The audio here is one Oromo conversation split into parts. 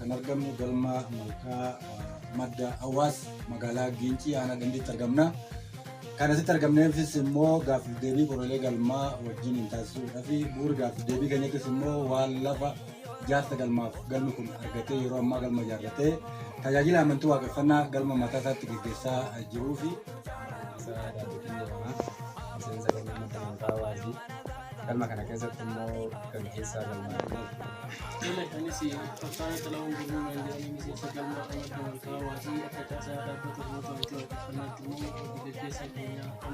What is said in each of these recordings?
Kan argamnu galma Malkaa Madda Hawaas magaalaa Giincii aanaa Dandiitti argamna. Kan asitti argamneefis immoo gaaffiif deebii korolee galmaa wajjin hin taasisuudhaa fi bu'uura gaaffiif deebii keenyattis immoo waan lafa ijaarsa galmaaf galmi kun argatee yeroo ammaa galma ijaarratee tajaajila amantii waaqeffannaa galma mataa isaatti gaggeessaa jiruu fi Miseensa galma Madda Malkaa Hawaasii. Galma kana keessatti immoo gaggeessaa galmaati. Tole, anis Olfaanaa Xilahun Gurmuu naan jedhanii, miseensa galma Madda Malkaa Hawaasii, akka caasaa dhaabbata Hordoftoota Amantii Waaqeffannaatti immoo hojii gaggeessaa keenyaa kan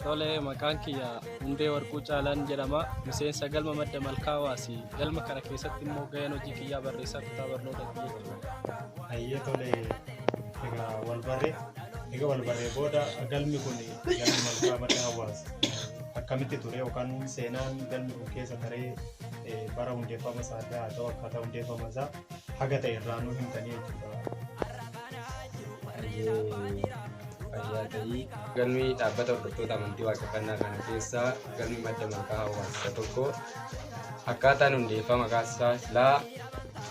Tole, maqaan kiyya Hundee Warquu Caalaan jedhama. Miseensa galma Madda Malkaa Hawaasii. Galma kana keessatti immoo gaheen hojii kiyyaa barreessaa kutaa barnoota jechuudha. Hayyee, tole, egaa wal barree egaa wal barree booda galmi kun, galmi Malkaa Madda Hawaas, akkamitti ture yookaan seenaan galmi kun keessa taree bara hundeeffama isaa illee haa ta'u, akkaataa hundeeffama isaa haga ta'e irraa nuu himtanii jechuudha. Hayyee, fayyaa ta'ii. Galmi dhaabbata hordoftoota amantii waaqeffannaa kana keessaa galmi Madda Malkaa Hawaas isa tokko. Akkaataan hundeeffama kaasaa silaa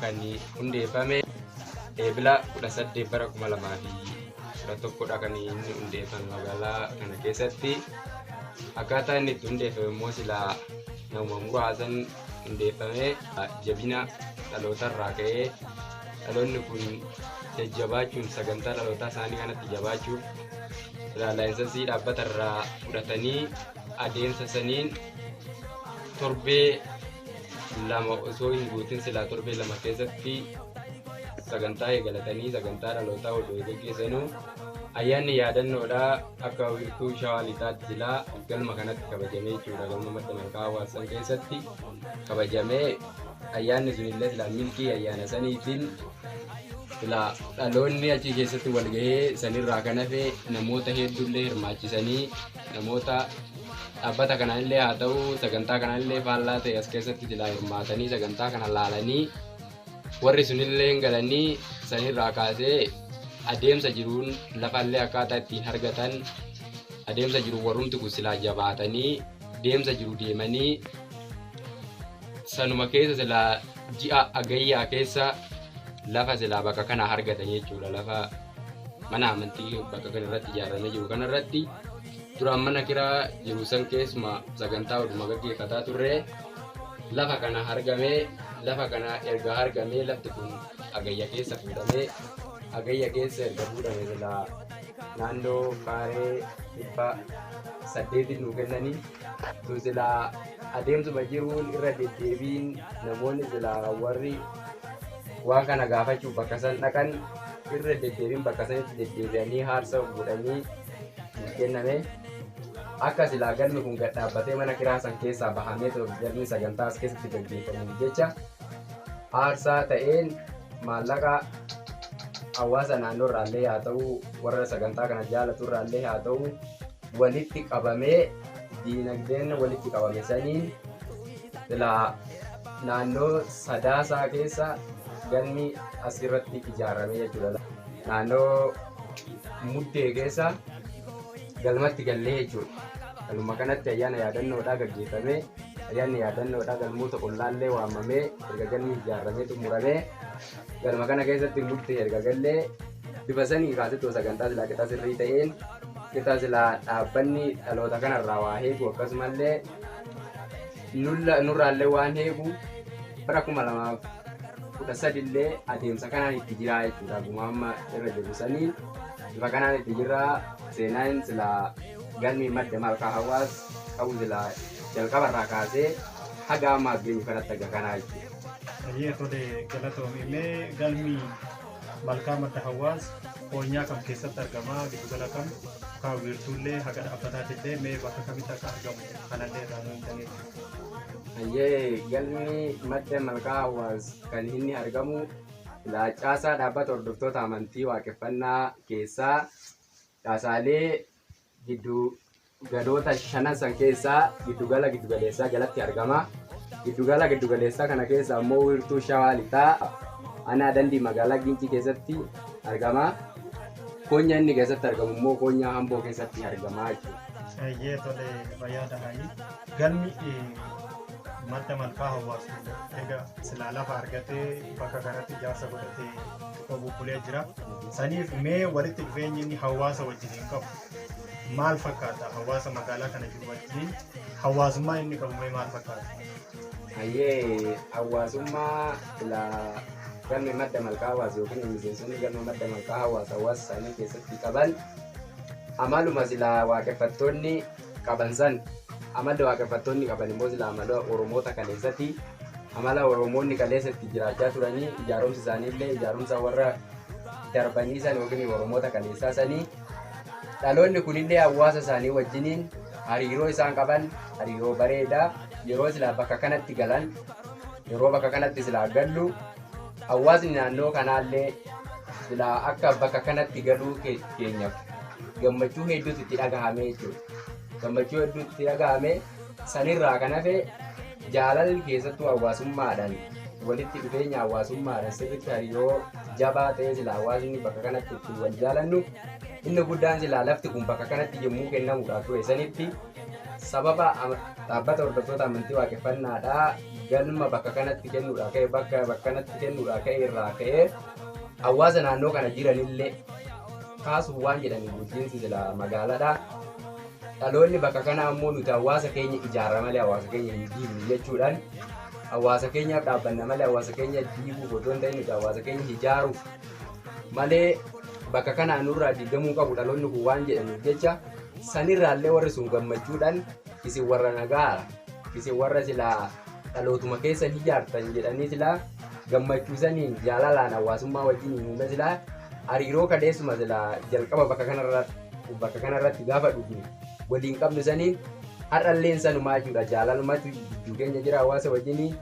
kan hundeeffame Eebila 18 bara 2011dha kan inni hundeeffame magaalaa kana keessatti. Akkaataa inni itti hundeeffame immoo silaa nama muraasan hundeeffame, jabina dhalootarraa ka'ee dhaloonni kun jajjabaachuun sagantaa dhalootaa isaanii kanatti jabaachuuf silaa laayinsansii dhaabbata irraa fudhatanii adeemsa saniin torbee 2 osoo hin guutin, silaa torbee 2 keessatti sagantaa eegalatanii sagantaa dhalootaa odoo geggeessanuu ayyaanni yaadannoodhaa akka wiirtuu Shawaa Lixaatti silaa galma kanatti kabajamee jechuudha. Galma Madda Malkaa Hawaasan keessatti kabajamee, ayyaanni sunillee silaa milkii ayyaana saniitiin silaa dhaloonni achi keessatti wal gahee sanirraa kan hafe namoota hedduullee hirmaachisanii, namoota dhaabbata kanaan haa ta'u sagantaa kanaan faallaa ta'e as keessatti silaa hirmaatanii sagantaa kana laalanii warri sunillee galanii, sanirraa kaasee adeemsa jiruun lafallee akkaataa ittiin argatan adeemsa jiru warrumti kun silaa jabaatanii deemsa jiru deemanii, sanuma keessa silaa ji'a Agayyaa keessa lafa silaa bakka kana argatan jechuudha. Lafa mana amantii bakka kana irratti ijaaramee jiru kanarratti duraan mana kiraa jiru san keessuma sagantaa oduma gaggeeffataa turre lafa kana argamee, lafa kana erga argamee lafti kun Agayya keessa fuudhamee, Agayya keessa erga fuudhame silaa naannoo kaaree 800 nuu kennanii sun silaa adeemsuma jiruun irra deddeebiin namoonni silaa warri waan kana gaafachuuf bakka san dhaqan irra deddeebiin bakka sanitti deddeebi'anii haarsa godhanii kenname. Akka silaa galmi kun gad dhaabbatee mana kiraa san keessaa bahamee galmi sagantaa as keessatti gaggeeffamuuf jecha aarsaa ta'een maallaqa hawaasa naannoo irraallee haa ta'u, warra sagantaa kana jaalatu irraallee haa ta'u, walitti qabamee diinagdeen walitti qabame saniin silaa naannoo Sadaasaa keessa galmi asirratti ijaarame jechuudha. Naannoo Muddee keessa galmatti gallee jechuudha. Galma kanatti ayyaana yaadannoodhaa gaggeeffamee, ayyaanni yaadannoodhaa galmoota ollaallee waamamee, erga galmi ijaaramee xumuramee galma kana keessatti Muddee erga gallee bifa sanii kaasettoo sagantaa silaa qixa sirrii ta'een qixa silaa dhaabbanni dhaloota kanarraa waa eegu akkasumallee nurraallee waan eegu bara 2013 illee adeemsa kanaan itti jira jechuudha. Akkuma amma irra jiru saniin bifa kanaan itti jira. Seenaan silaa galmi Madda Malkaa Hawaas qabu silaa jalqabarraa kaasee haga ammaa geenyu kanatti haga kanaa jechuudha. Hayyee, tole, galatoomii. Mee galmi Malkaa Madda Hawaas koonyaa kam keessatti argama, giddugala kam yookaan wiirtuullee haga dhaabbataatti illee mee bakka kamitti akka argamu kanallee irraa nuu himtanii? Hayyee, galmi Madda Malkaa Hawaas kan inni argamu caasaa dhaabbata hordoftoota amantii waaqeffannaa keessaa caasaalee giddu galoota shanan san keessaa giddugala giddugaleessaa jalatti argama. Giddugala giddugaleessaa kana keessa ammoo wiirtuu Shawaa Lixaa aanaa Dandii magaalaa Gincii keessatti argama. Koonyaa inni keessatti argamu immoo koonyaa Amboo keessatti argama jechuudha. Hayyee, tole, fayyaa ta'anii. Galmi Madda Malkaa Hawaas egaa silaa lafa argatee bakka kanatti ijaarsa godhatee xiqqoo bubbulee jira. Saniif mee walitti dhufeenyi inni hawaasa wajjin qabu maal fakkaata? Hawaasa magaalaa kana jiru wajjin hawaasummaa inni qabu mee maal fakkaata? Hayyee, hawaasummaa silaa galmi Madda Malkaa Hawaas yookiin miseensonni galma Madda Malkaa Hawaas hawaasa isaanii keessatti qaban amaluma silaa waaqeffattoonni qaban san, amalli waaqeffattoonni qaban immoo silaa amala Oromoota kaleessatti, amala Oromoonni kaleessatti jiraachaa turanii, ijaarumsi isaaniillee ijaarumsa warra darbanii san yookiin Oromoota kaleessaa sanii, dhaloonni kunillee hawaasa isaanii wajjiniin hariiroo isaan qaban hariiroo bareedaa. Yeroo silaa bakka kanatti galan, yeroo bakka kanatti silaa gallu, hawaasni naannoo kanaallee silaa akka bakka kanatti galuu keenyaaf gammachuu hedduutu itti dhagahame jechuudha. Gammachuu hedduutu itti dhagahame. Sanirraa kan hafe jaalalli keessattuu hawaasummaadhaan walitti dhufeenya hawaasummaadhaan sirriitti hariiroo jabaa ta'ee silaa hawaasni bakka kanatti ittiin wal jaalannu inni guddaan silaa lafti kun bakka kanatti yommuu kennamuudhaaf ture sanitti sababa dhaabbata hordoftoota amantii waaqeffannaadhaa galma bakka kanatti kennuudhaa ka'e, bakka kanatti kennuudhaa ka'e irraa ka'ee hawaasa naannoo kana jiranillee kaasuuf waan jedhaniif bulchiinsi silaa magaalaadhaa. Dhaloonni bakka kanaa immoo nuti hawaasa keenya ijaarra malee hawaasa keenya hin diignu jechuudhaan, hawaasa keenyaaf dhaabbanna malee hawaasa keenya diiguuf otoo hin ta'in nuti hawaasa keenya ijaaruuf malee bakka kanaa nurraa diigamuu qabu dhaloonni kun waan jedhaniif jecha, sanirraallee warri sun gammachuudhaan isin warra nagaadha, isin warra silaa dhalootuma keessan ijaartan jedhanii silaa gammachuu saniin jaalalaan hawaasummaa wajjin uume silaa hariiroo kaleessuma silaa jalqaba bakka kanarratti gaafa dhufne waliin qabnu saniin har'alleen sanumaa jechuudha. Jaalalumatu gidduu keenya jira. Hawaasa wajjin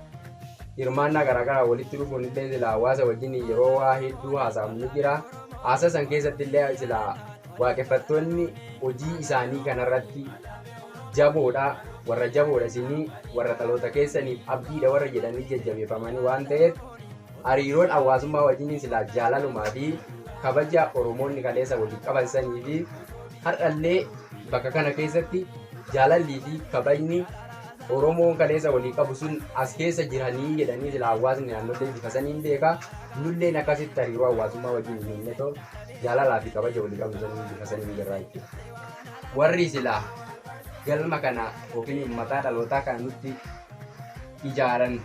hirmaannaa garaagaraa walitti dhufuun illee silaa hawaasa wajjin yeroo waa hedduu haasa'amu ni jira. Haasa san keessatti illee silaa waaqeffattoonni hojii isaanii kanarratti jaboodha, warra jaboodha, isinii warra dhaloota keessaniif abdiidha warra jedhanii jajjabeeffamanii waan ta'eef, hariiroon hawaasummaa wajjin silaa jaalalumaa fi kabaja Oromoonni kaleessa waliin qaban sanii fi har'allee bakka kana keessatti jaalallii fi kabajni Oromoon kaleessa walii qabu sun as keessa jiranii jedhanii silaa hawaasni naannollee bifa saniin beeka. Nulleen akkasitti hariiroo hawaasummaa wajjin hin uumne jaalalaa fi kabaja walii qabnu saniin bifa saniin jirra jechuudha. Warri silaa galma kana yookiin mataa dhalootaa kana nutti ijaaran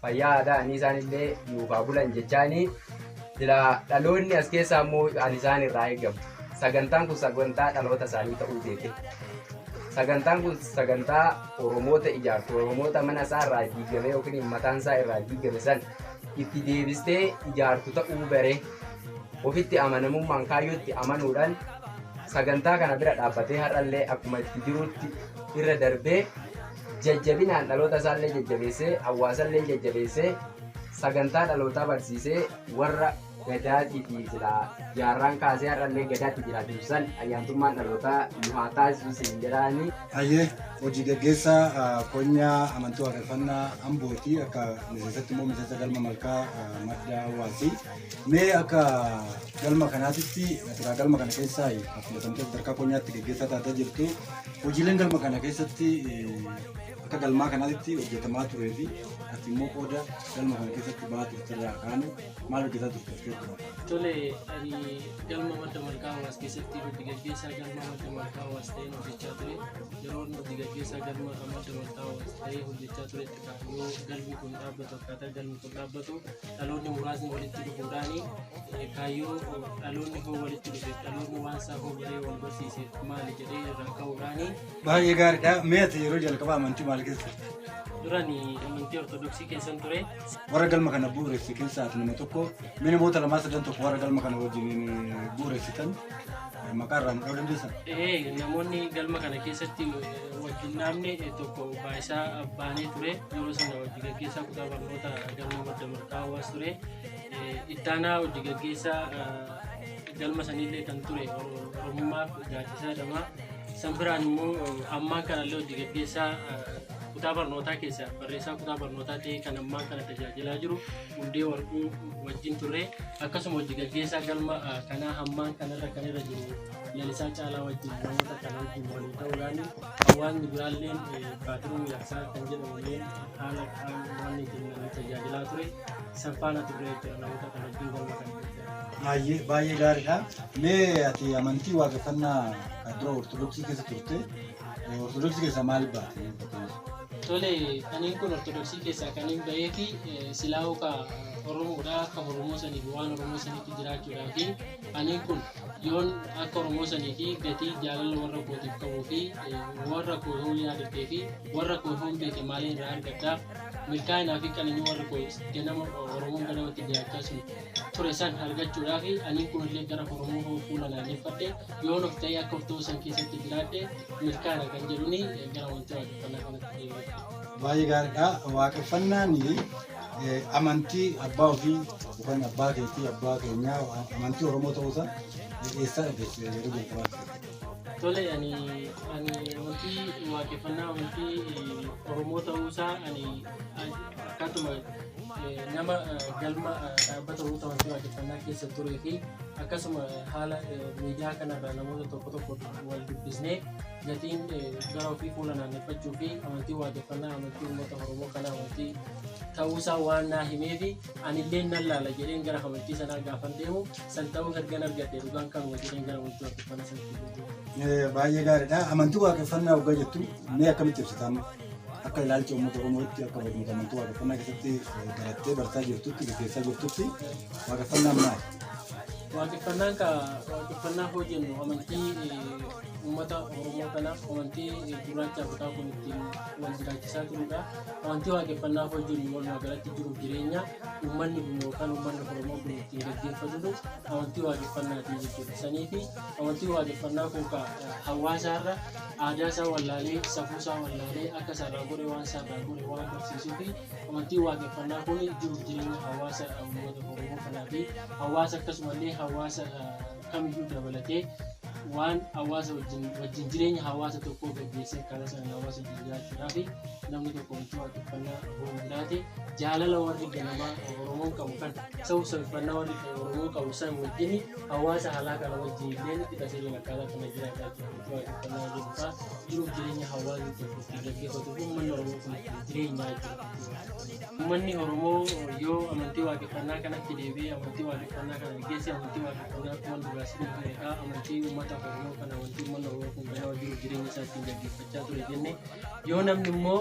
fayyaa ta'anii isaanillee nuuf haa bulan jechaanii, silaa dhaloonni as keessaa immoo ani isaan irraa eegamu. Sagantaan kun sagantaa dhaloota isaanii ta'uu beeke. Sagantaan kun sagantaa Oromoota ijaartu, Oromoota mana isaa irraa diigame yookiin mataan isaa irraa diigame san itti deebistee ijaartu ta'uu bare ofitti amanamummaan kaayyootti amanuudhaan sagantaa kana bira dhaabbatee har'allee akkuma itti jirutti irra darbee jajjabinaan dhaloota isaallee jajjabeessee hawaasallee jajjabeessee sagantaa dhalootaa barsiisee warra gadaatii fi silaa jaarraan kaasee har'allee gadaatti jiraatu san ayyaantummaan dhalootaa nu haa taasisu siin jedhaani. Hayyee, hojii gaggeessaa konyaa amantii waaqeffannaa Ambooti, akka miseensatti immoo miseensa galma Malkaa Madda Hawaasii. Mee akka galma kanaatitti ati galma kana keessaa filatamtee sadarkaa konyaatti gaggeessaa taatee jirtu, hojiileen galma kana keessatti akka galmaa kanaatitti hojjetamaa turee fi ati immoo qooda galma kana keessatti bahaa turte irraa kaane maal hojjetaa turte as keessatti? Tole, ani galma Madda Malkaa Hawaas keessatti hojii gaggeessaa galma Madda Malkaa Hawaas ta'een hojjechaa ture. Yeroo hojii gaggeessaa galma Madda Malkaa Hawaas ta'ee hojjechaa turetti yoo galmi kun dhaabbatu, akkaataa galmi kun dhaabbatu dhaloonni muraasni walitti dhufuudhaani kaayyoo dhaloonni hoo walitti dhufeef, dhaloonni waan isaa hoo baree wal barsiiseef maali jedhee irraa ka'uudhaani. Baay'ee gaariidha. Mee ati yeroo jalqaba amantii maal keessa turte? Durani amantii Ortodoksii keessan ture. Warra galma kana bu'uuresse keessaa ati nama tokko. Mee namoota lamaa sadan tokko warra galma kana wajjin bu'uuressitan maqaa irraa nu dha'uu dandeessan? Namoonni galma kana keessatti wajjin dhaabne tokko Baayisaa Baanee ture. Yeroo sana hojii gaggeessaa kutaa barnoota galma Madda Malkaa Hawaas ture. Ittaanaa hojii gaggeessaa galma sanillee kan ture Oromummaaf Gaaddisaa jedhama. San biraan immoo ammaan kanallee hojii gaggeessaa Kutaa barnootaa keessa barreessaa kutaa barnootaa ta'ee kan ammaa kana tajaajilaa jiru Hundee Warquu wajjin turre, akkasuma hojii gaggeessaa galma kanaa hammaan kanarra kan irra jiru Lalisaa Caalaa wajjin, namoota kana wajjin waliin ta'uudhaan hawaasni biraalleen Baatiruu Miidhagsaa kan jedhamullee haala waan ittiin tajaajilaa ture san faana turre jechuudha, namoota kana wajjin galma kana keessa. Baay'ee baay'ee gaariidha. Mee ati amantii waaqeffannaa kan dura Ortodoksii keessa turte, Ortodoksii keessaa maaliif baate? Tole, aniin kun Ortodoksii keessaa kan hin bahee fi silaa'uu ka Oromoodha, akka Oromoo saniif waan Oromoo saniitti jiraachuudhaa fi aniin kun yoon akka Oromoo sanii fi gatii jaalala warra kootiif qabuu fi warra koo yoo yaadadhee fi warra koo yoon beeke maaliin irraa argadhaaf milkaa'inaa fi qananii warra koo ganama Oromoon ganamatti jiraachaa sun ture san argachuudhaa fi aniin kun illee gara Oromoo hoo fuula naanneffadhe yoon of ta'ee akka of ta'uu san keessatti jiraadhe milkaa'ina kan jedhuni gara amantii waaqeffannaa kanatti deebi'e. Baay'ee gaariidha. Waaqeffannaan amantii abbaa ofii yookaan abbaa keetii, abbaa keenyaa, amantii Oromoo ta'uusaa eessaa dhageesse yeroo jalqabaatti? Tole, ani amantii waaqeffannaa amantii Oromoo ta'uusaa ani akkaatuma nama galma dhaabbata Oromoo amantii waaqeffannaa keessa turee fi akkasuma haala miidiyaa kanarraa namoota tokko tokko wal dubbisnee gatiin gara ofii fuula naanneffachuu fi amantii waaqeffannaa amantii uummata Oromoo kana amantii ta'uusaa waan naa himee fi anillee nan laala jedheen gara amantii sanaa gaafan deemu san ta'uu ergan argadhe dhugaan kanuma jedheen gara amantii waaqeffannaa sanatti deebi'e. Baay'ee gaariidha. Amantii waaqeffannaa waggaa jettu mee akkamitti ibsita amma? Akka ilaalcha uummata Oromootti, akka barnoota amantii waaqeffannaa keessatti barattee bartaa jirtutti, gaggeessaa jirtutti, waaqeffannaan maali? Waaqeffannaan ka waaqeffannaa hoo jennu amantii uummata Oromoo kanaaf amantii gurraacha Afrikaa kun ittiin wal jiraachisaa turudha. Amantii waaqeffannaa hoo jennu walumaa galatti jiruuf jireenya uummanni kun yookaan uummanni Oromoo kun ittiin gaggeeffatutu amantii waaqeffannaati jechuudha. Sanii fi amantii waaqeffannaa kun ka hawaasaarra aadaa isaa wallaalee, safuu isaa wallaalee, akka isaarraa godhe waan isaarraa godhe waan barsiisuu fi amantii waaqeffannaa kun jiruuf jireenya hawaasa uummata Oromoo kanaa fi hawaasa akkasumallee hawaasa kamiyyuu dabalatee waan hawaasa wajjin jireenya hawaasa tokkoo gaggeessee akkaataa sanaan hawaasa wajjin jiraachuudhaa fi namni tokko amantii waaqeffannaa yoo jiraate jaalala warri ganamaa Oromoon qabu kan sababsabeffannaa warri Oromoo qabu san wajjin hawaasa alaa kana wajjin illee qixa sirriin akkaataa kana jiraataa jiru amantii waaqeffannaa jedhuudha. Jiruuf jireenya hawaasni tokko ittiin gaggeeffatu fi uummanni Oromoo kun ittiin jireenyaa jechuudha. Uummanni Oromoo yoo amantii waaqeffannaa kanatti deebi'ee amantii waaqeffannaa kana gaggeesse, amantii waaqeffannaa akkuma duraa sirrii turedha. Amantii uummata Oromoo kana, amantii uummanni Oromoo kun ganama jiruuf jireenya isaa ittiin gaggeeffachaa ture jenne, yoo namni immoo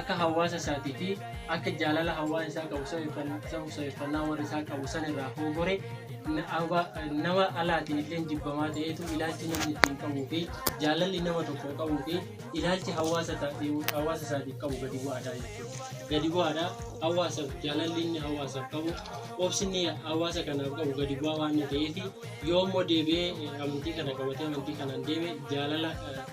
akka hawaasa isaatii fi akka jaalala hawaasa isaa qabu sababsabeffannaa warri isaa qabu san irraa hoo gore nama alaatiin illee jibbamaa ta'eetu ilaalchi namni ittiin qabuu fi jaalalli nama tokko qabuu fi ilaalchi hawaasa isaatiif qabu gadi bu'aadha jechuudha. Gadi bu'aadha, hawaasaaf jaalalli inni hawaasaaf qabu, obsi hawaasa kanaaf qabu gadi bu'aa waan ta'eef, yoo immoo deebi'ee amantii kana qabatee amantii kanaan deeme, jaalala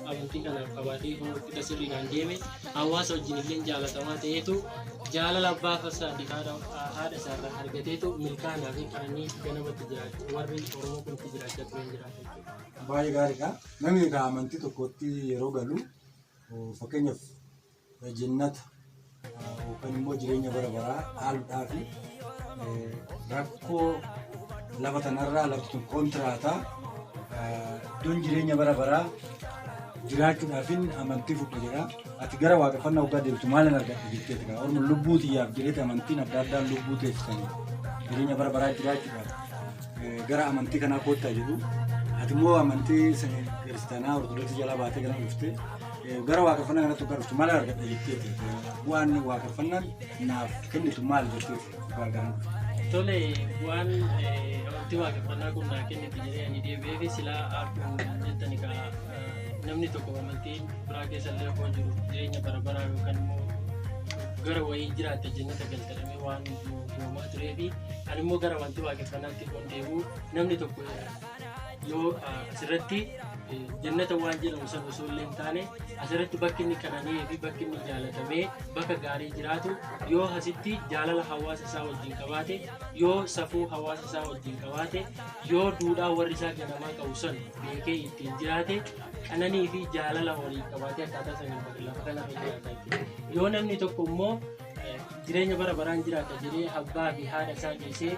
amantii kanaaf qabaatee qixa sirriidhaan deeme, hawaasa wajjin illee jaalatamaa ta'eetu jaalala abbaa isaatiif haadha isaarraa argateetu milkaa'inaa fi qananii ganamatti jiraachuu warri Oromoo kun itti jiraachaa turan jiraata jechuudha. Baay'ee gaariidha. Namni egaa amantii tokkotti yeroo galu, fakkeenyaaf jannata yookaan immoo jireenya bara baraa dhaaluudhaa fi rakkoo lafa tanarraa, lafti tun kontiraataa, iddoon jireenya bara baraa jiraachuudhaafin amantii fudhu jedha. Ati gara waaqeffannaa waggaa deemtu maalan argadhe jetteeti kaa? Orma lubbuu xiyyaaf jedheeti amantiin adda addaan lubbuu teessisanii jireenya bara baraa jiraachuudhaaf gara amantii kanaa koottaa jedhu. Ati immoo amantii kiristaanaa Ortodoksii jalaa baatee gara dhufte, gara waaqeffannaa kanatti waggaa dhuftu maal argadhe jetteeti? Bu'aan waaqeffannaan naaf kennitu maal jetteeti waggaa gara dhufte? Tole, bu'aan amantii waaqeffannaa kun naa kenniti jedhee ani deebi'ee fi silaa akkuma jettani kaa namni tokko amantii biraa keessa illee hoo jiru jireenya bara baraa yookaan immoo gara wayii jiraatte jannata galtalamee waan himamaa turee fi ani immoo gara amantii waaqeffannaatti kun deebi'u namni tokko Yoo asirratti jannata waan jedhamu sana osoo illee hin taane asirratti bakki inni qanani'ee fi bakki inni jaalatamee bakka gaarii jiraatu yoo asitti jaalala hawaasa isaa wajjin qabaate, yoo safuu hawaasa isaa wajjin qabaate, yoo duudhaa warri isaa ganamaa qabu san beekee ittiin jiraate, qananii fi jaalala walii qabaatee akkaataa saniin lafa kanarra jiraata jechuudha. Yoo namni tokko immoo jireenya bara baraan jiraata jedhee abbaa fi haadha isaa dhiisee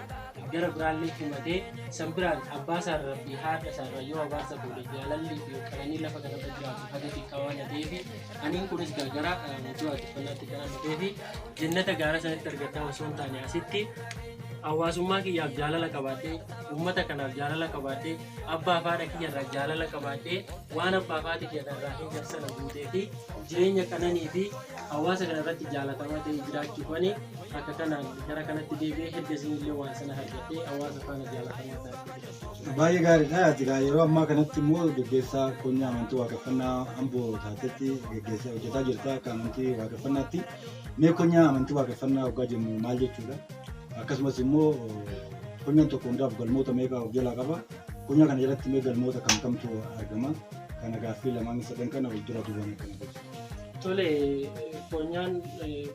gara biraallee himatee san biraan abbaa isaarraa fi haadha isaarraa yoo abaarsa fuudhe, jaalalli fi qananii lafa kanarra jiraatu haga xiqqaa waan ta'eef, aniin kunis gara amantii waaqeffannaatti kan dhufee fi jannata gaara sanatti argataa osoo hin taane asitti hawaasummaa kiyyaaf jaalala qabaadhee, uummata kanaaf jaalala qabaadhee, abbaa fi haadha kiyyarraa jaalala qabaadhee, waan abbaa fi haadha kiyyarraa hin garsana guutee fi jireenya qananii fi hawaasa kana irratti jaalatamaa ta'e jiraachuufani akka kanaan gara kanatti deebi'ee hedda isinillee waan sana argadhee hawaasa faana jaalatamaa ta'e. Baay'ee gaariidha. Ati yeroo ammaa kanatti immoo gaggeessaa konyaa amantii waaqeffannaa Amboo taatetti gaggeessaa hojjetaa jirta akka amantii waaqeffannaatti. Mee konyaa amantii waaqeffannaa hoggaa jennu maal jechuudha? Akkasumas immoo konyaan tokko hundaaf galmoota meeqa of jalaa qaba? Konyaa kana jalatti mee galmoota kam kamtu argama? Kana gaaffii lamaan sadan kana wal dura duubaan akkana gosa. Tole, konyaan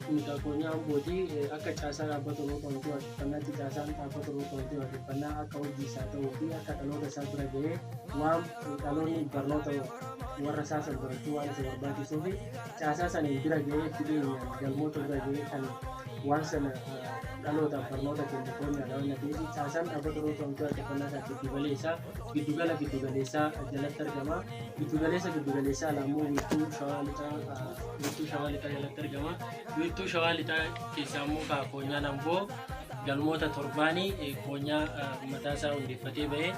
kun egaa konyaa Ambooti. Akka caasaa dhaabbata Oromoo amantii waaqeffannaatti, caasaan dhaabbata Oromoo amantii waaqeffannaa akka hojii isaa ta'uu fi akka dhaloota isaa bira ga'ee waan dhaloonni barnoota warra isaa san barachuu waan isa barbaachisuu fi caasaa saniin bira ga'ee fideenyaan galmoota bira ga'ee kan waan sana dhalootaaf barnoota kennu konyaadha waan ta'eef, caasaan dhaabbata Oromoo amantii waaqeffannaa isaa giddugaleessaa giddugala giddugaleessaa jalatti argama. Giddugaleessa giddugaleessaa ala immoo wiirtuu shawaa lixaa, wiirtuu shawaa lixaa jalatti argama. Wiirtuu shawaa lixaa keessaa immoo koonyaan Amboo galmoota torbaanii koonyaa mataa isaa hundeeffatee bahee,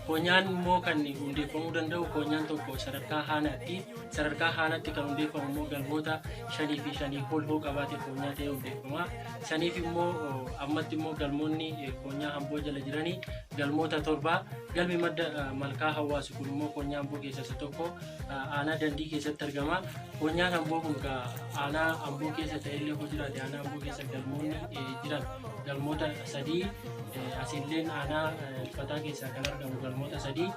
koonyaan immoo kan hundeeffamuu danda'u koonyaan tokko sadarkaa haanaatti. Sadarkaa haanaatti kan hundeeffamu immoo galmoota 5 fi 5 ol hoo qabaate koonyaa ta'ee hundeeffama. Saniif immoo ammatti immoo galmoonni koonyaa Amboo jala jiranii galmoota 7. Galmi madda malkaa hawaasu kun immoo koonyaa Amboo keessaa isa tokko, aanaa Dandii keessatti argama. Koonyaan Amboo kun aanaa Amboo keessa ta'ellee hoo jiraate, aanaa Amboo keessa galmoonni jiran galmoota 3, asiilleen aanaa Ilfataa keessaa kan argamu galmoota 3.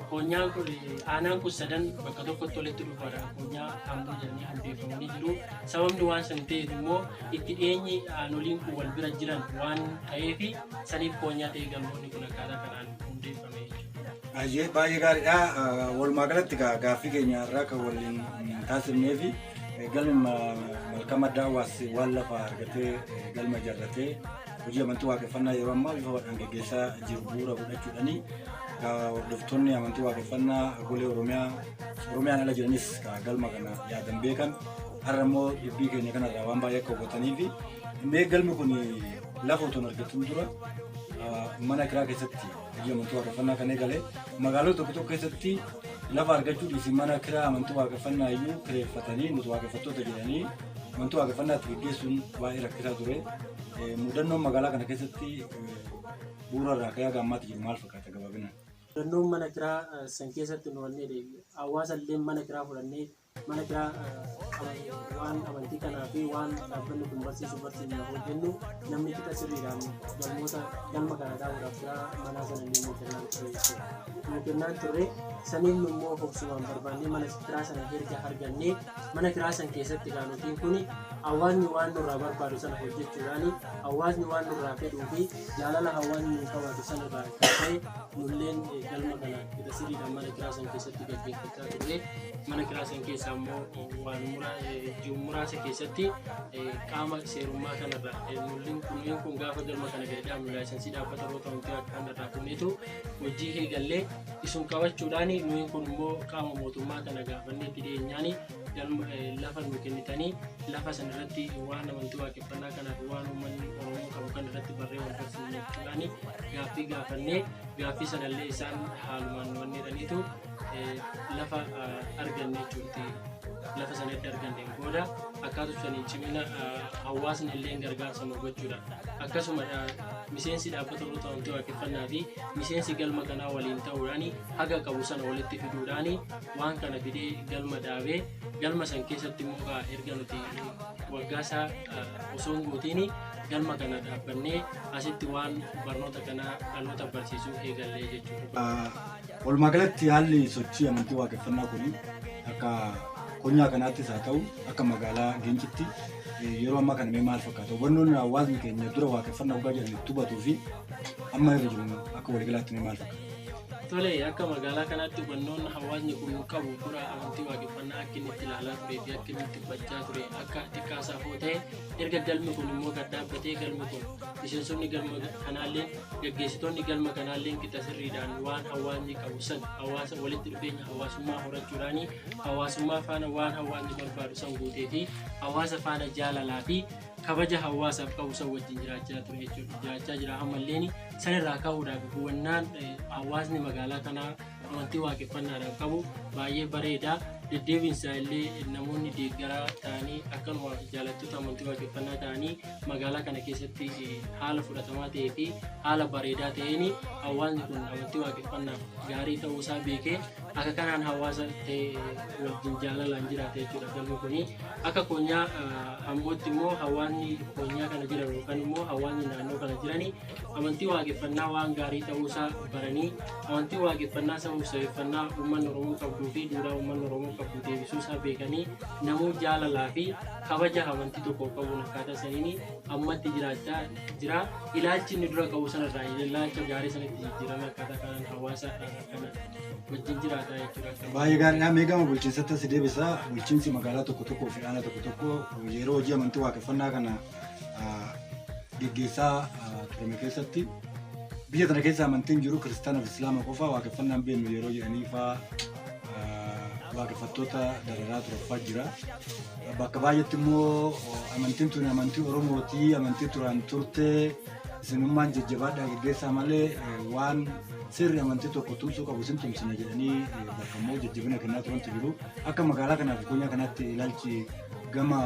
Koonyaan kun, aanaan kun sadan bakka tokkotti walitti dhufaadhaan koonyaa Amboo jedhanii hundeeffamanii jiru. Sababni waan san ta'eef immoo itti dhiyeenyi aanoliin kun wal bira jiran waan ta'eef saniif koonyaa ta'e galmoonni kun akkaataa kanaan hundeeffame jechuudha. Baay'ee gaariidha. Walumaa galatti gaaffii keenya irraa kan waliin taasifnee fi galmi malkaa madda hawaas waan lafa argatee galma ijaarratee hojii amantii waaqeffannaa yeroo ammaa bifa hodhaan gaggeessaa jiru bu'uura godhachuudhaani hordoftoonni amantii waaqeffannaa golee Oromiyaa, Oromiyaan ala jiranis galma kana yaadan beekan har'a immoo dubbii keenya kanarraa waan baay'ee akka hubatanii fi mee galmi kun lafa otoo hin argatin dura mana kiraa keessatti hojii amantii waaqeffannaa kan eegale, magaalota tokko tokko keessatti lafa argachuu dhiisi mana kiraa amantii waaqeffannaa iyyuu kireeffatanii nuti waaqeffattoota jedhanii amantii waaqeffannaa itti gaggeessuun baay'ee rakkisaa ture. Mudannoon magaalaa kana keessatti bu'uura irraa ka'ee haga ammaatti jiru maal fakkaata gabaabinaan? Mudannoon mana kiraa san keessatti nu wanni hawaasa illee mana kiraa fudhannee mana kiraa waan amantii kanaa fi waan dhaabbanni kun barsiisu barsiifna hojjennu, namni qixa sirriidhaan galmoota galma kana dhaabuudhaaf kiraa manaa sana illee nuu kennaan ture jechuudha. Nuu kennaan turre. Saniin nu immoo hobsumaan barbaannee mana kiraa sana erga argannee, mana kiraa san keessatti kaanotiin kun hawaasni waan nurraa barbaadu sana hojjechuudhaan, hawaasni waan nurraa fedhuu fi jaalala hawaasni nuu qabaatu sana irraa kan ta'e nulleen galma kana qixa sirriidhaan mana kiraa san keessatti gaggeeffachaa turre. Mana kiraa san keessaa immoo waan ji'u muraasa keessatti qaama seerummaa kanarraa nulleen kunneen kun gaafa galma kana gadi dhaabnu laayisensii dhaabbata roota wanti kanarraa kunneetu hojii eegallee isun qabachuudhaan, nuyin kun immoo qaama mootummaa kana gaafannee itti dhiyeenyaan galma lafa nu kennitanii lafa san irratti waan amantii waaqeffannaa kanaaf waan uummanni Oromoo qabu kan irratti barree wal barsiisne jechuudhaan gaaffii gaafannee, gaaffii sanallee isaan haalumaan nu wanneedhaniitu lafa arganne jechuudha. Lafa sana edda arganneen booda akkaatuma saniin cimina hawaasni illee gargaarsa nu gochuudha. Akkasuma miseensi dhaabbata Oromoo amantii waaqeffannaa fi miseensi galma kanaa waliin ta'uudhaan haga qabu sana walitti fiduudhaan waan kana fidee galma dhaabee, galma san keessatti immoo erga nuti waggaa isaa osoo hin guutiin Galma kana dhaabbannee asitti waan barnoota kanaa dhaloota barsiisuu eegallee jechuudha. Walumaa galatti haalli sochii amantii waaqeffannaa kun akka konyaa kanaattis haa ta'u akka magaalaa Gincitti yeroo ammaa kana mee maal fakkaata? Hubannoon hawaasni keenya dura waaqeffannaa dhugaa jedhanii itti hubatuu fi amma irra jiru akka waliigalaatti mee maal fakkaata? Tole, akka magaalaa kanaatti hubannoon hawaasni kun qabu dura amantii waaqeffannaa akka inni itti ilaalaa turee fi akka inni itti hubachaa ture akka xiqqaasaaf yoo ta'e, erga galmi kun immoo gad dhaabbatee, galmi kun miseensonni galma kanaallee gaggeessitoonni galma kanaallee qixa sirriidhaan waan hawaasni qabu san hawaasa walitti dhufeenya hawaasummaa horachuudhaani hawaasummaa faana waan hawaasni barbaadu san guutee fi hawaasa faana jaalalaa fi kabaja hawaasaaf qabu san wajjin jiraachaa ture jechuudha. Jiraachaa jira ammalleen. Sanirraa ka'uudhaaf hubannaan hawaasni magaalaa kanaa amantii waaqeffannaadhaaf qabu baay'ee bareeda. Deddeebiinsaa illee namoonni deeggaraa ta'anii akkanuma jaalattoota amantii waaqeffannaa ta'anii magaalaa kana keessatti haala fudhatamaa ta'ee fi haala bareedaa ta'een hawaasni kun amantii waaqeffannaaf gaarii ta'uusaa beekee akka kanaan hawaasa ta'e wajjin jaalalaan jiraata jechuudha galma kuni. Akka konyaa Ambootti immoo hawaasni konyaa kana jiran yookaan immoo hawaasni naannoo kana jirani amantii waaqeffannaa waan gaarii ta'uusaa baranii amantii waaqeffannaa sabaaf sabeeffannaa uummanni Oromoo qabduu fi duudhaa uummanni Oromoo qabdu deebisuusaa beekanii namuu jaalalaa fi kabaja amantii tokko qabuun akkaataa saniin ammatti jiraachaa jira. Ilaalchi inni dura qabu sanarraa ilaalcha gaarii sanatti jijjiirame akkaataa kanaan hawaasa kana wajjin jiraata jechuudha. Baay'ee gaariidha. Mee gama bulchiinsatti as deebisa. Bulchiinsi magaalaa tokko tokkoo fi aanaa tokko tokko yeroo hojii amantii waaqeffannaa kana geggeessaa turame keessatti biyya tana keessa amantiin jiru kiristaana fi islaama qofa, waaqeffannaan beeknu yeroo jedhanii faa waaqeffattoota dararaa turaffaa jira. Bakka baay'eetti immoo amantiin tun amantii Oromooti, amantii turaan turte, isinummaan jajjabaadhaa geggeessaa malee waan sirri amantii tokko tumsuu qabu isin tumsina jedhanii bakka immoo jajjabina kennaa turantu jiru. Akka magaalaa kanaa fi konyaa kanaatti ilaalchi gama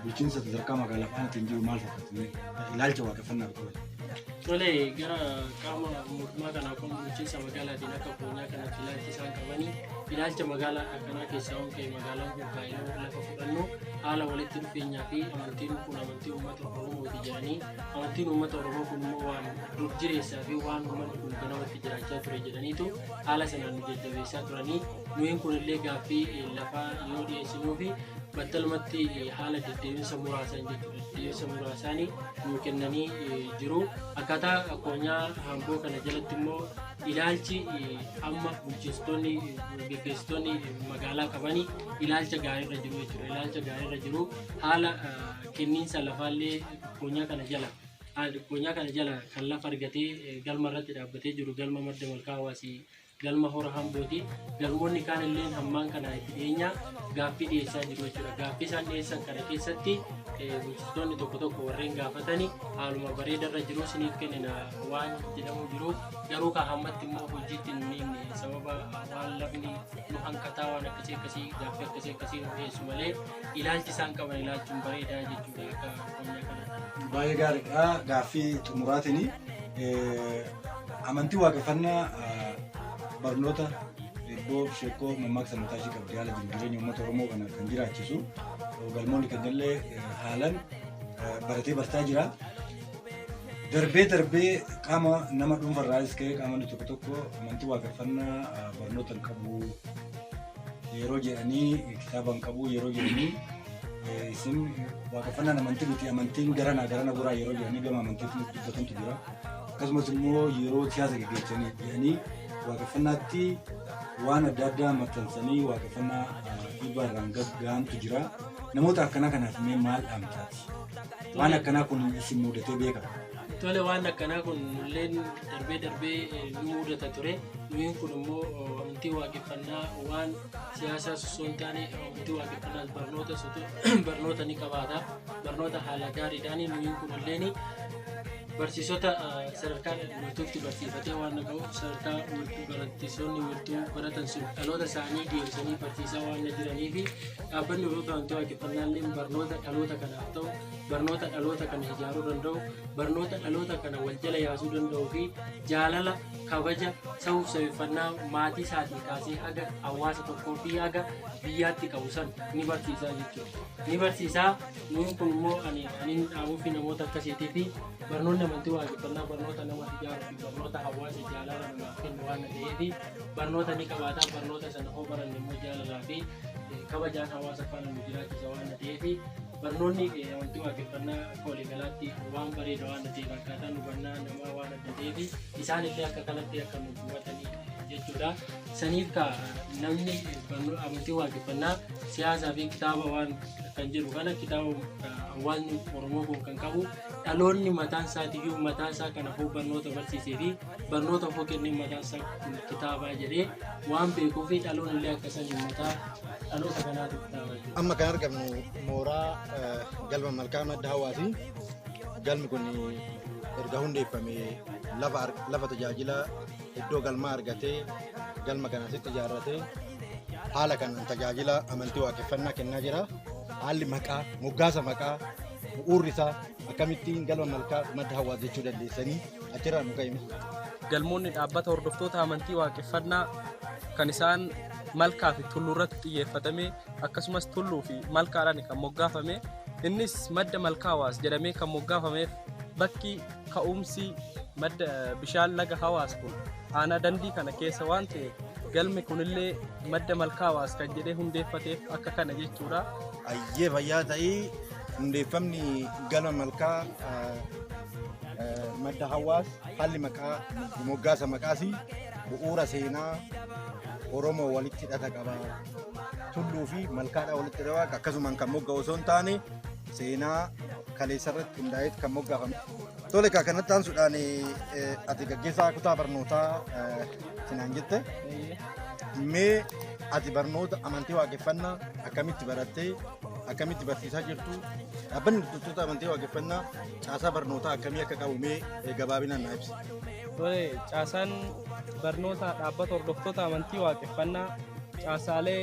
bulchiinsa sadarkaa magaalaa faanaatiin jiru maal fakkaata? Ilaalcha waaqeffannaaf qaban. Tole, gara qaama mootummaa kanaa kun bulchiinsa magaalaatiin akka konyaa kanaatti ilaalchi isaan qabanii ilaalcha magaalaa akkanaa keessaa waan ka'e, magaalaan kun kaayinoo lafa fudhannu haala walitti dhufeenyaa fi amantiin kun amantii uummata Oromooti jedhanii, amantiin uummata Oromoo kun immoo waan dur jireessaa fi waan uummanni kun ganamatti jiraachaa ture jedhaniitu haala sanaan nu jajjabeessaa turanii. Nuyin kunillee gaaffii lafaa yoo dhiyeessinuu fi battalumatti haala deddeebisa muraasaan jechuudha. Deddeebisa muraasaanii nuu kennanii jiru. Akkaataa konyaa Amboo kana jalatti immoo ilaalchi amma bulchiinsonni geggeessitoonni magaalaa qabanii ilaalcha gaariirra jiru jechuudha. Ilaalcha gaariirra jiru, haala kenniinsa lafaallee konyaa kana jala kan lafa argatee galma irratti dhaabbatee jiru galma Madda Malkaa Hawaasii, galma Hora Hambooti. Galmoonni kaan illee hammaan kana itti dhiyeenya gaaffii dhiyeessaa jiru jechuudha. Gaaffii isaan dhiyeessan kana keessatti bulchitoonni tokko tokko warreen gaafatanii haaluma bareedarra jiru isiniif kennina waan jedhamu jiru, garuu kan hammatti immoo hojiitti hin hiikne sababa waan lafni nu hanqataa waan akkasii akkasii gaaffii akkasii akkasii nu dhiyeessu malee ilaalchi isaan qaban ilaalchuun bareedaa jechuudha akka qonnaa kana. Baay'ee gaariidha. Gaaffii xumuraatiin amantii waaqeffannaa barnoota eebboo sheekoo mammaaksa mataa ishee qabdi, haala jiru jireenya uummata Oromoo kana kan jiraachisu galmoonni keenyallee haalan baratee bartaa jira. Darbee darbee qaama nama dhuunfarraayis ka'ee qaamonni tokko tokko amantii waaqeffannaa barnoota hin qabu yeroo jedhanii, kitaaba hin qabu yeroo jedhanii, isin waaqeffannaan amantii miti, amantiin garanaa garana goraa yeroo jedhanii gama amantiitti dubbatantu jira. Akkasumas immoo yeroo siyaasa gaggeessanii jedhanii waaqeffannaatti waan adda addaa maxxansanii waaqeffannaa dhiibbaa irraan gahantu jira. Namoota akkanaa kanaaf mee maal dhaamtaati? Waan akkanaa kun isin mudatee beekama? Tole, waan akkanaa kun nulleen darbee darbee nu mudata ture. Nuyin kun immoo amantii waaqeffannaa waan siyaasaa osoo hin taane amantii waaqeffannaas barnoota barnoota ni qabaata. Barnoota haala gaariidhaan nuyin kun illeen barsiisota sadarkaa wiirtuutti barsiifatee waan ga'uuf sadarkaa wiirtuu barsiisonni wiirtuu baratan sun dhaloota isaanii deebisanii barsiisaa waan jiranii fi dhaabbanni hordoftoota amantii waaqeffannaa illee barnoota dhaloota kanaaf ta'u, barnoota dhaloota kana ijaaruu danda'u, barnoota dhaloota kana wal jala yaasuu danda'uu fi jaalala Kabaja safuuf safeeffannaa maatii isaatii kaasee haga hawaasa tokkoo fi haga biyyaatti qabu san ni barsiisaa jechuudha. Ni barsiisaa. Nuun kun immoo ani aniin dhaamuu fi namoota akkasiitii fi barnoonni amantii waaqeffannaa barnoota nama ijaaruu fi barnoota hawaasa jaalala namaaf kennu waan ta'eef barnoota ni qabaata. Barnoota sana hoo baranne immoo jaalalaa fi kabajaan hawaasa faana nu jiraachisa waan ta'eef barnoonni amantii waaqeffannaa akka waliigalaatti waan bareeda waan ta'eef akkaataan hubannaa namaa waan adda ta'eef isaan illee akka kanatti akka nu hubatanii jechuudha. Saniif ka namni amantii waaqeffannaa siyaasaa fi kitaaba waan kan jedhu kana kitaaba hawaasni Oromoo kun kan qabu dhaloonni mataan isaatiyyuu mataa isaa kana hoo barnoota barsiisee fi barnoota hoo kennee mataan isaa kitaabaa jedhee waan beekuu fi dhaloonni illee akka saniin mataa dhaloota kanaatu kitaaba jechuudha. Amma kan argamnu mooraa galma Malkaa Madda Hawaasi. Galmi kun erga hundeeffamee lafa tajaajila iddoo galmaa argatee galma kana asitti ijaarratee haala kanaan tajaajila amantii waaqeffannaa kennaa jira. Haalli maqaa moggaasa maqaa bu'uurri isaa akkamittiin galma Malkaa Madda Hawaas jechuu dandeessanii achirraa nu ka'ime. Galmoonni dhaabbata hordoftoota amantii waaqeffannaa kan isaan malkaa fi tulluu irratti xiyyeeffatamee akkasumas tulluu fi malkaadhaan kan moggaafame. Innis Madda Malkaa Hawaas jedhamee kan moggaafameef bakki ka'umsi madda bishaan laga Hawaas kun aanaa Dandii kana keessa waan ta'eef galmi kunillee Madda Malkaa Hawaas kan jedhee hundeeffateef akka kana jechuudha. Ayyee, fayyaa ta'ii. Hundeeffamni galma Malkaa Madda Hawaas haalli maqaa moggaasa maqaas bu'uura seenaa Oromoo walitti hidhata qaba. Tulluu fi malkaadhaa walitti hidhata akkasumaan kan mogga'u osoo hin taane seenaa kaleessa irratti hundaa'eet kan moggaafame. Tole kaa, kanatti aansuudhaan ati gaggeessaa kutaa barnootaa sinaan jette. Mee ati barnoota amantii waaqeffannaa akkamitti barattee akkamitti barsiisaa jirtu, dhaabbanni hordoftoota amantii waaqeffannaa caasaa barnootaa akkamii akka qabu mee gabaabinaan naa ibsi. Tole, caasaan barnoota dhaabbata hordoftoota amantii waaqeffannaa caasaalee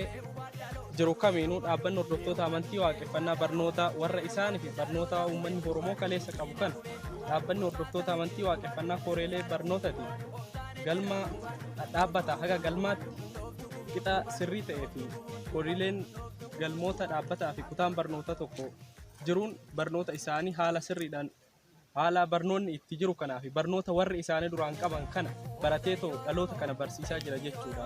jiru kamiinuu dhaabbanni hordoftoota amantii waaqeffannaa barnoota warra isaanii fi barnoota uummanni Oromoo kaleessa qabu kana dhaabbanni hordoftoota amantii waaqeffannaa koreelee barnootati galma dhaabbata haga galmaatti qixa sirrii ta'ee fi horiileen galmoota dhaabbataa fi kutaan barnoota tokko jiruun barnoota isaanii haala sirriidhaan haala barnoonni itti jiru kanaa fi barnoota warri isaanii duraan qaban kana baratee too dhaloota kana barsiisaa jira jechuudha.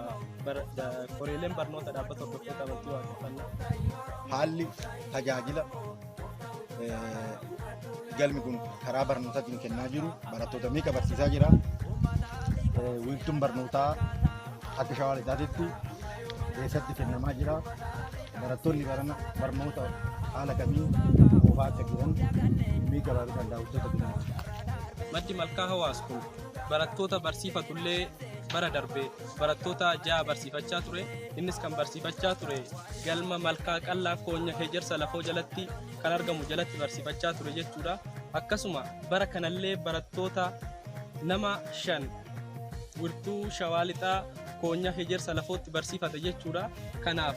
Koreeleen barnoota dhaabbata hordoftoota amantii waaqeffannaa. Haalli tajaajila galmi kun karaa barnootaatiin kennaa jiru barattoota meeqa barsiisaa jira? Wiirtuun barnootaa akka Shawaa Lixaatitti eessatti kennamaa jira? Barattoonni barana barnoota haala kamiin oofaa akka jiran mee gabaabinaan daawwattoota keenyaaf. Maddi Malkaa Hawaas kun barattoota barsiifatullee bara darbe barattoota 6 barsiifachaa ture. Innis kan barsiifachaa ture galma Malkaa Qallaa Koonya Hejersa Lafoo jalatti kan argamu jalatti barsiifachaa ture jechuudha. Akkasuma bara kanallee barattoota nama 5 wirtuu Shawaa Lixaa Koonya Hejersa Lafootti barsiifate jechuudha. Kanaaf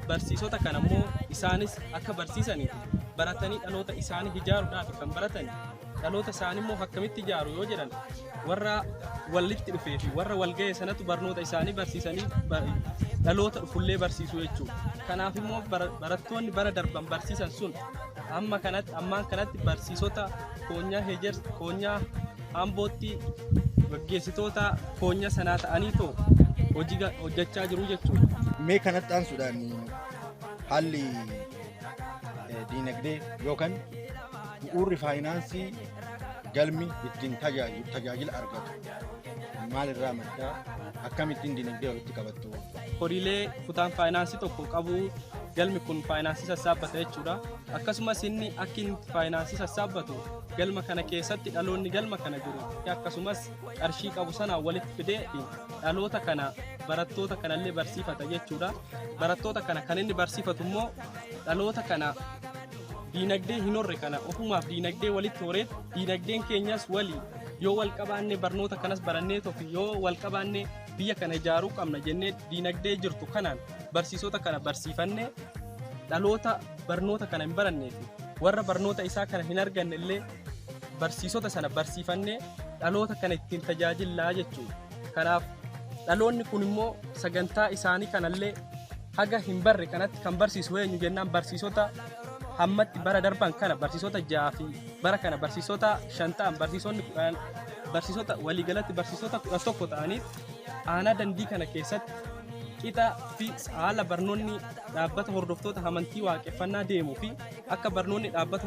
barsiisota kana immoo isaanis akka barsiisaniif baratanii dhaloota isaanii ijaaruudhaaf kan baratan, dhaloota isaanii immoo akkamitti ijaaru yoo jedhan warra walitti dhufee fi warra wal ga'e sanatu barnoota isaanii barsiisanii dhaloota dhufullee barsiisuu jechuudha. Kanaaf immoo barattoonni bara darban barsiisan sun amma kanatti ammaan kanatti barsiisota koonyaa Hejer koonyaa Ambootti gaggeessitoota koonyaa sanaa ta'anii too hojii hojjechaa jiru jechuudha. Mee kanatti aansuudhaan haalli diinagdee yookaan bu'uurri faayinaansii galmi ittiin tajaajila argatu maalirraa maddaa, akkamittiin diinagdee walitti qabattu? Horiilee kutaan faayinaansii tokko qabu galmi kun faayinaansii sassaabbata jechuudha. Akkasumas inni akka inni faayinaansii sassaabbatu galma kana keessatti dhaloonni galma kana jiru akkasumas qarshii qabu sana walitti fidee dhaloota kana barattoota kanallee barsiifata jechuudha. Barattoota kana kan inni barsiifatu immoo dhaloota kana diinagdee hin horre kana ofumaaf diinagdee walitti horee diinagdeen keenyas walii yoo wal qabaanne barnoota kanas barannee tofi yoo wal qabaanne biyya kana ijaaruu qabna jennee diinagdee jirtu kanaan barsiisota kana barsiifannee dhaloota barnoota kana hin barannee fi warra barnoota isaa kana hin arganne illee barsiisota sana barsiifannee dhaloota kana ittiin tajaajillaa jechuudha. Kanaaf dhaloonni kun immoo sagantaa isaanii kanallee haga hin barre kanatti kan barsiisu eenyu jennaan, barsiisota hammatti bara darban kana barsiisota 6 fi bara kana barsiisota 5 ta'an, barsiisonni 10, barsiisota waliigalatti barsiisota 11 ta'aniif aanaa Dandii kana keessatti qixa fi haala barnoonni dhaabbata hordoftoota amantii waaqeffannaa deemuu fi akka barnoonni dhaabbata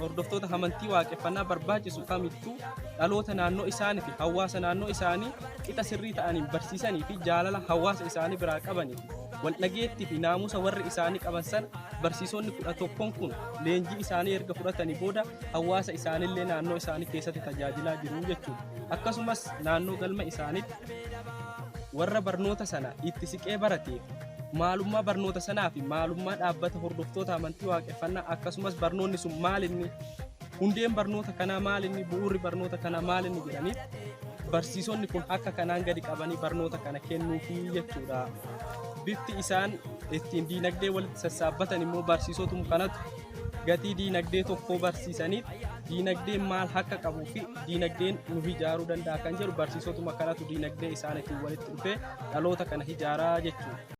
hordoftoota amantii waaqeffannaa barbaachisu kamittuu dhaloota naannoo isaanii fi hawaasa naannoo isaanii qixa sirrii ta'aniin barsiisanii fi jaalala hawaasa isaanii biraa qabanii fi waldhageettii fi naamusa warri isaanii qaban sana barsiisonni 11n kun leenjii isaanii erga fudhatanii booda hawaasa isaaniillee naannoo isaanii keessatti tajaajilaa jiru jechuudha. Akkasumas naannoo galma isaaniitti warra barnoota sana itti siqee barateef maalummaa barnoota sanaa fi maalummaa dhaabbata hordoftoota amantii waaqeffannaa, akkasumas barnoonni sun maalinni, hundeen barnoota kanaa maalinni, bu'uurri barnoota kanaa maalinni jedhaniif barsiisonni kun akka kanaan gadi qabanii barnoota kana kennuufii jechuudha. Bifti isaan ittiin diinagdee walitti sassaabbatan immoo barsiisotuma kanatu gatii diinagdee tokkoo barsiisaniif diinagdeen maal akka qabuu fi diinagdeen nu ijaaruu danda'a kan jedhu barsiisotuma kanatu diinagdee isaaniitiin walitti dhufee dhaloota kana ijaaraa jechuudha.